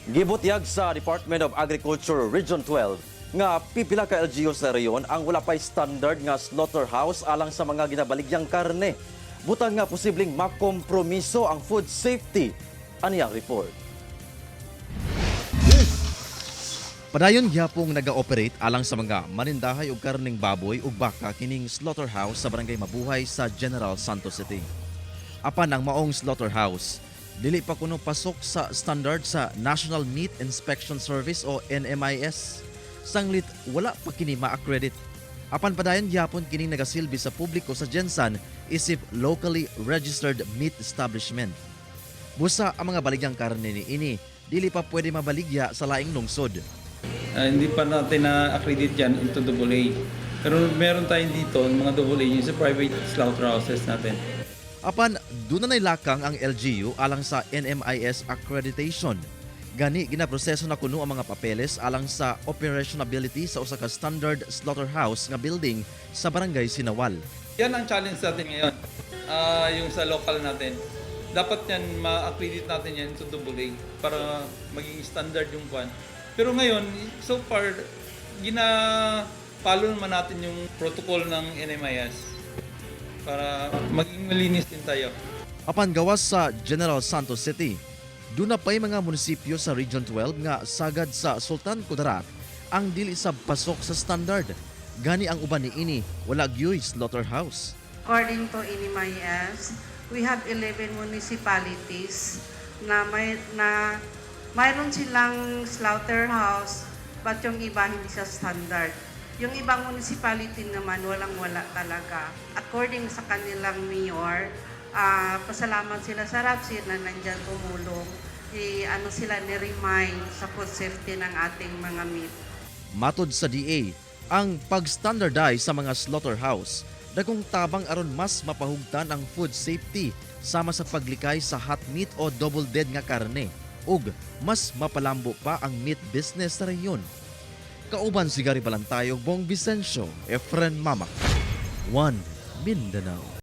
Gibutyag sa Department of Agriculture Region 12 nga pipila ka LGU sa rehiyon ang wala pay standard nga slaughterhouse alang sa mga ginabaligyang karne. Butang nga posibleng makompromiso ang food safety. Ani ang report. Padayon gyapong naga-operate alang sa mga manindahay og karning baboy ug baka kining slaughterhouse sa Barangay Mabuhay sa General Santos City. Apan ang maong slaughterhouse, dili pa kuno pasok sa standard sa National Meat Inspection Service o NMIS. Sanglit wala pa kini ma-accredit. Apan padayon gyapon kining nagasilbi sa publiko sa Gensan isip locally registered meat establishment. Busa ang mga baligyang karne ni ini dili pa pwede mabaligya sa laing lungsod. Hindi pa natin na-accredit yan into AA. Pero meron tayong dito, mga AA, yung sa private slaughterhouses natin. Apan duna nay lakang ang LGU alang sa NMIS accreditation. Gani ginaproseso na kuno ang mga papeles alang sa operationability sa usa ka standard slaughterhouse nga building sa Barangay Sinawal. Yan ang challenge natin ngayon, yung sa local natin. Dapat yan, ma-accredit natin yan into AA para maging standard yung kwan. Pero ngayon, so far, gina-follow naman natin yung protocol ng NMIS para maging malinis din tayo. Apan gawas sa General Santos City, duna pay mga munisipyo sa Region 12 nga sagad sa Sultan Kudarat ang dili sa pasok sa standard. Gani ang uban niini wala gyoy slaughterhouse. According to NMIS, we have 11 municipalities na mayroon silang slaughterhouse, but yung iba, hindi siya standard. Yung ibang municipality naman, walang-wala talaga. According sa kanilang mayor, pasalamat sila sa RAPSI na nandyan tumulong. Ano sila, ni-remind sa food safety ng ating mga meat. Matod sa DA, ang pag-standardize sa mga slaughterhouse dagkong tabang aron mas mapahugtan ang food safety sama sa paglikay sa hot meat o double dead nga karne ug mas mapalambo pa ang meat business sa rehiyon. Kauban si Gary Balantayog, Bong Vicencio, Efren Mama. One Mindanao.